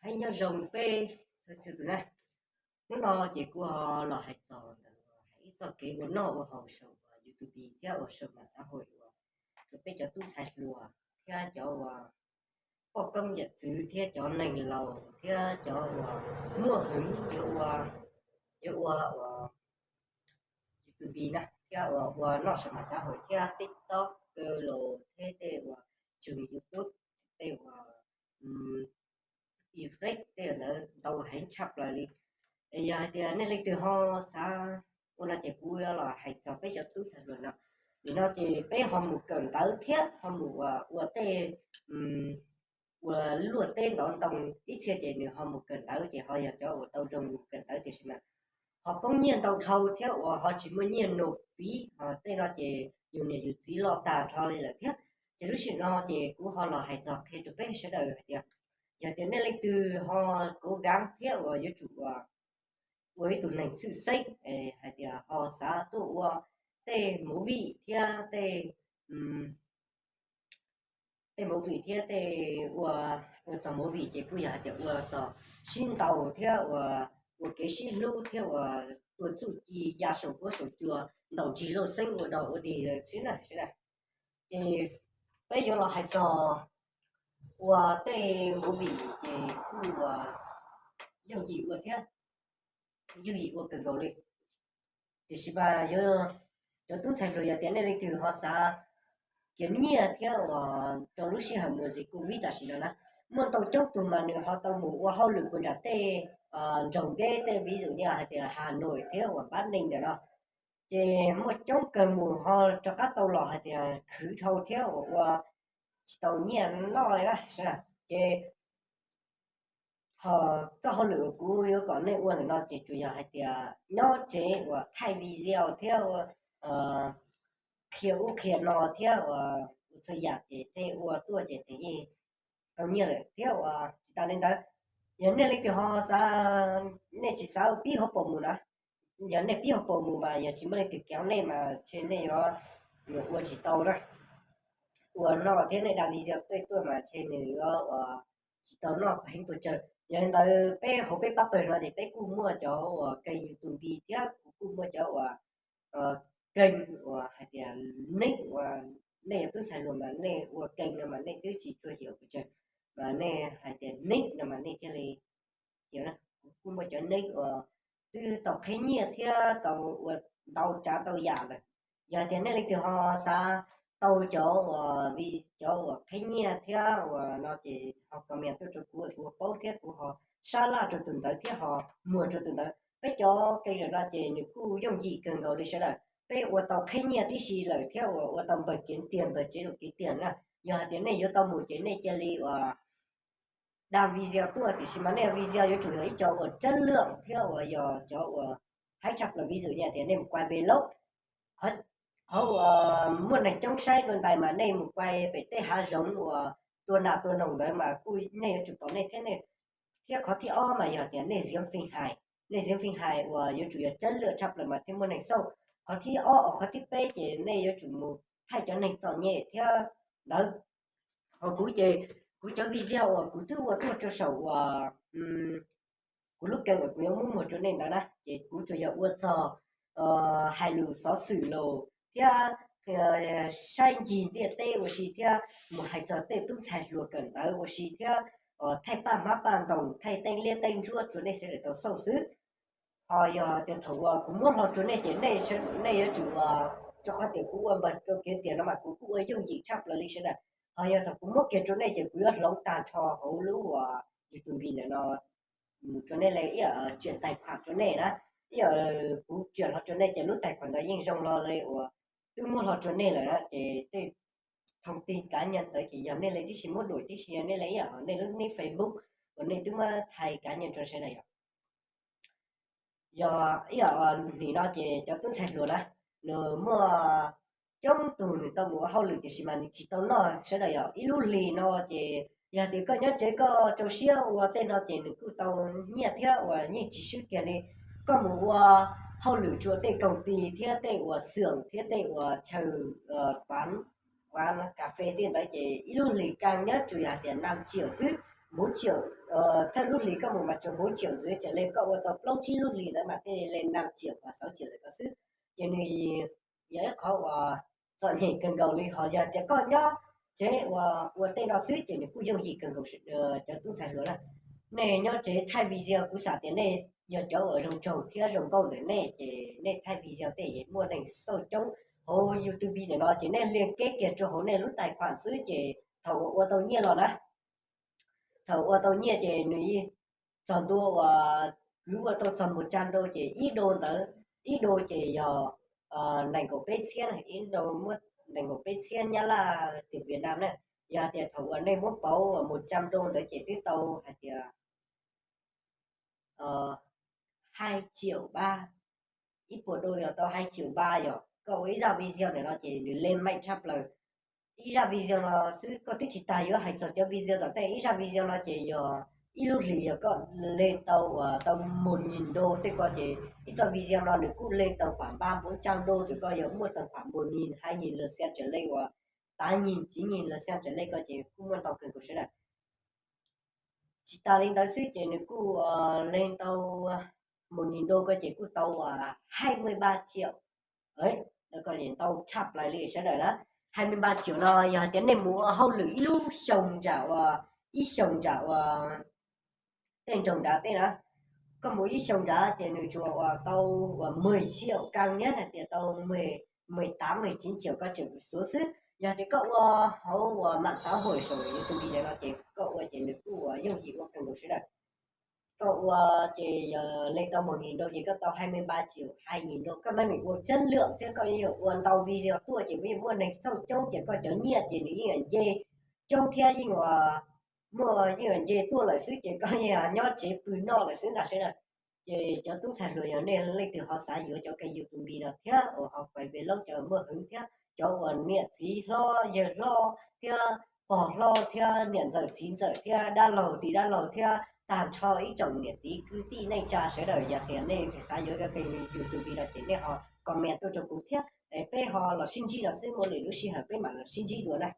Hais nyob zoo peb txhua tus na. Hnub no ces kuv ho los hais txog ntawm hais ib txoj kev ua noj ua haus saum YouTube thiab ua saum mạng xã hội uas rau peb cov tub ntxhais hluas thiab cov uas poj koob yawm txwv thiab cov neeg laus thiab cov uas muaj hwv yuav ua, yuav ua ua YouTube na thiab uas ua noj saum mạng xã hội thiab TikTok los thiab tej uas tshooj YouTube, tej uas Threads tej ntawd ntau heev tshaj plaws li. Yog hais tias nej leej twg ho xav ua no ces kuv yuav los hais txog peb cov tub ntxhais hluas no. Nim no ces peb ho mus kawm ntawv thiab ho mus ua tej ua luaj teb ntov ntoo, ib txhia ces nws ho mus kawm ntawv ces ho yog cov uas tau zoo mus kawm ntawv tiam sis mas ho poob nyiaj ntau dhau thiab uas ho tsis muaj nyiaj nộp phí, ho tej no ces yus niam yus txiv loj tag nrho li lawm thiab. Ces lub sij hawm no ces kuv ho los hais txog qhia rau peb sawv daws hais tias yog tias nej leej twg ho kov kav thiab uas yuav tsum ua ib tug neeg tshwj xeeb hais tias ho xav tuaj ua tej movie thiab tej tej movie thiab tej ua, ua txog movie ces kuj yog hais tias ua txog sib ntaus thiab ua, ua kev sib hlub thiab ua tua txuj ci ya saum huab saum cua, ntaus nrig lauj xeeb ua dog ua dig xwb na sawv daws. Ces peb yuav los hais txog ua tej movie ces kuj ua yooj yim ua thiab, yooj yim ua kawg nkaus li. Tiam sis mas yog cov tub ntxhais hluas yog tias nej leej twg ho xav kev nyiaj thiab uas rau lub sij hawm mus zim Covid tam sim no na, muaj ntau coob tug mas nws ho tau mus ua hauj lwm puas nram tej nroog deb tej ví dụ như hais tias Hà Nội thiab uas Bắc Ninh ntawm no. Ces muaj coob kawg mus ho rov qab tau los hais tias khwv dhau thiab uas ua tsis tau nyiaj noj li na. Ces ho txoj hauj lwm uas kuv yuav kom nej ua ntawm no ces tsuas yog hais tias nyob tsev uas thaij video thiab ua qhia ub qhia no thiab ua txhua yam ces tej ua tuaj ces nws yeej tau nyiaj lawm thiab uas tsis tas li ntawd, yog nej leej twg ho xav, nej tsis xav pib hauv paus mus na, yog nej pib hauv paus mus mas yog tsis muaj leej twg kev nej mas ntshe nej yuav ua tsis tau na. Ua noj thiab nej da video tej tuaj mas ntshe nws yuav ua tsis tau noj heev pes tsawg. Yog li ntawd peb hauv peb pab pawg no ces peb kuj muaj cov uas kênh YouTube thiab kuv kuj muaj cov uas kênh uas hais tias nick uas nej yog tub ntxhais hluas mas nej ua kênh no mas nej twb tsis tshua xyaum pes tsawg, mas nej hais tias nick no mas nej thiaj li xyaum na. Kuv kuj muaj cov nick uas twb tau qheb nyiaj thiab tau ua ntau tsav ntau yam lawm. Yog tias nej leej twg ho xav tau cov uas, cov uas qheb nyiaj thiab uas no ces ho comment tuaj rau kuv, kuv paub thiab kuv ho sab laj rau tus ntawd thiab ho muag rau tus ntawd. Peb cov kênh no ces nws kuj yooj yim kawg nkaus li sawv daws, peb ua tau qheb nyiaj tib si lawm thiab uas ua tau npawg kev tiag npawg tsev lus kev tiag na. Yog hais tias nej yuav tau mus ces nej cia li uas da video tuaj, tiam sis mas nej video yuav tsum yog ib co uas chất lượng thiab uas yog cov uas hais tshaj plaws ví dụ như tias nej mus quay vlog, qhov uas muaj neeg coob saib dua ntais mas nej mus quay pem tej hav zoov uas tua nas tua noog ntawd mas kuj nej yuav tsum pom nej thiab, thiab qhov thib ob mas yog tias nej diễn viên hài, nej diễn viên hài uas yuav tsum yog chất lượng tshaj plaws mas thiaj muaj neeg xauj. Qhov thib ob uas qhov thib peb ces nej yuav tsum mus thaij cov neeg txom nyem thiab ntawd. Ho kuv ces kuv cov video uas kuv twb ua tuaj rau saum uas kuv lub kênh uas kuv yuav muab muag rau nej ntawd na ces kuv tsuas yog ua txog hais lus xov xwm los thiab saib ncig ntiaj teb ua si thiab mus hais txog tej tub ntxhais hluas kawm ntawv ua si thiab thaij paj hmab paj ntoos thaij teeb liab teeb ntsuab rau nej sawv daws tau xauj xwb. Ho yog tias thaum uas kuv muab hlo rau nej ces nej yuav tsum, rau qhov tias kuv ua npawg kev tiag no mas kuv kuj ua yooj yim tshaj plaws li sawv daws. Ho yog thaum kuv muab kiag rau nej ces kuv yuav hloov tag nrho hauv lub uas YouTube ntawm no mus rau nej li ib yam truyền tài khoản rau nej na, ib yam kuv truyền hlo rau nej ces lub tài khoản ntawd yeej zoo hlo li uas twb muab hlo rau nej lawm na ces tej thông tin cá nhân ntawd ces yog nej li tib si muab đuổi tib si, yog nej li ib yam nej lub nick Facebook uas nej twb muab thay cá nhân rau sawv daws yom. Yog ib yam nim no ces cov tub ntxhais hluas na, nws muaj coob tug nws tau mus ua hauj lwm tiam sis mas nws tsis tau noj sawv daws yom. Ib lub hlis no ces yog tias koj nyob tsev koj rau siab ua tej no ces nws kuj tau nyiaj thiab uas yeej tsis swb kiag li. Koj mus ua hauj lwm rau tej công ty thiab tej uas xưởng thiab tej uas chaw quán, quán cà phê tej ntawd ces ib lub hlis kaj nyob tsuas yog hais tias năm triệu xwb. bốn triệu, thawj lub hlis koj mus mas tsuas bốn triệu rưỡi trở lên, koj ua tau plaub tsib lub hlis ntawd mas thiaj li năm triệu hoặc sáu triệu rau koj xwb. Ces nws yog ib qhov uas txom nyem kawg nkaus li. Ho yog tias koj nyob tsev ua tej no xwb ces nws kuj yooj yim kawg nkaus. Cov tub ntxhais hluas na, nej nyob tsev thaij video, kuv xav tias nej yog cov uas zoo nraug thiab zoo nkauj ntawm nej ces nej thaij video tej es muaj neeg xauj coob hauv YouTube ntawm no ces nej lia keb kiag rau hauv nej lub tais khuam xwb ces thaum uas ua tau nyiaj los na, thaum ua tau nyiaj ces nws txog ntua uas kwv ua tau txog một trăm đô ces ib đô ntawd, ib đô ces yog nees nkaum peb txhiab, ib đô muaj nees nkaum peb txhiab Nyab Laj, tiền Việt Nam na. Yog tias thaum uas nej muab pauv một trăm đô ntawd ces twb tau hais tias hai triệu ba, ib puas đô yog tau hai triệu ba. Yog koj ua ib zaj video ntawm no ces nws lên mạng tshaj plaws. Ib zaj video no xwb koj twb tsis tas yuav hais txog cov video tom ntej, ib zaj video no ces yog ib lub hlis yog koj lên tau uas tau một nghìn đô tej ko ces ib txoj video no nws kuj lên tau khoảng ba bốn trăm đô, ces koj yog muaj tau khoảng một nghìn, hai nghìn lượt xem trở lên uas tám nghìn, chín nghìn lượt xem trở lên ko ces kuj muaj ntau kawg nkaus sawv daws. Tsis tas li ntawd xwb ces nws kuj lên tau một nghìn đô ko ces kuj tau uas hai mươi ba triệu. Ntau tshaj plaws li sawv daws na. Hai mươi ba triệu no yog hais tias nej mus ua hauj lwm ib lub xyoo ntsam uas, ib xyoo ntsam uas tej nroog nrad tej na, koj mus ib xyoo nrad ces nws tsuas uas tau uas mười triệu, cao nhất hais tias tau mười tám, mười chín triệu koj tseem xuav xwb. Yog tias koj ua hauv uas mạng xã hội saum YouTube ntawm no ces koj ua ces nws kuj uas yooj yim ua kawg nkaus sawv daws. Koj ua ces yog lên tau một nghìn đô ces koj tau hai mươi ba triệu, hai nghìn đô koj maj mam ua chất lượng thiab koj yeej ua ntau video tuaj ces yeej muaj neeg xauj coob ces koj cov nyiaj ces nws yeej nce coob thiab yeej uas muaj yeej nce tuaj lawm xwb ces koj yeej nyob tsev pw noj lawm xwb ntag sawv daws. Ces cov tub ntxhais hluas yog nej leej twg ho xav yuav cov kênh YouTube no thiab uas ho pais vlog cov muaj hwv thiab cov uas niam txiv hlob yawg hlob thiab pog hlob thiab niam ntxawm txiv ntxawm thiab dab laug tij dab laug thiab tag nrho ib tsoom niam txiv kwv tij neej tsa sawv daws, yog tias nej xav yuav cov kênh YouTube no ces nej ho comment tuaj rau kuv thiab es peb ho los sib ntsib no xwb, muaj lwm lub sij hawm peb mam los sib ntsib dua na.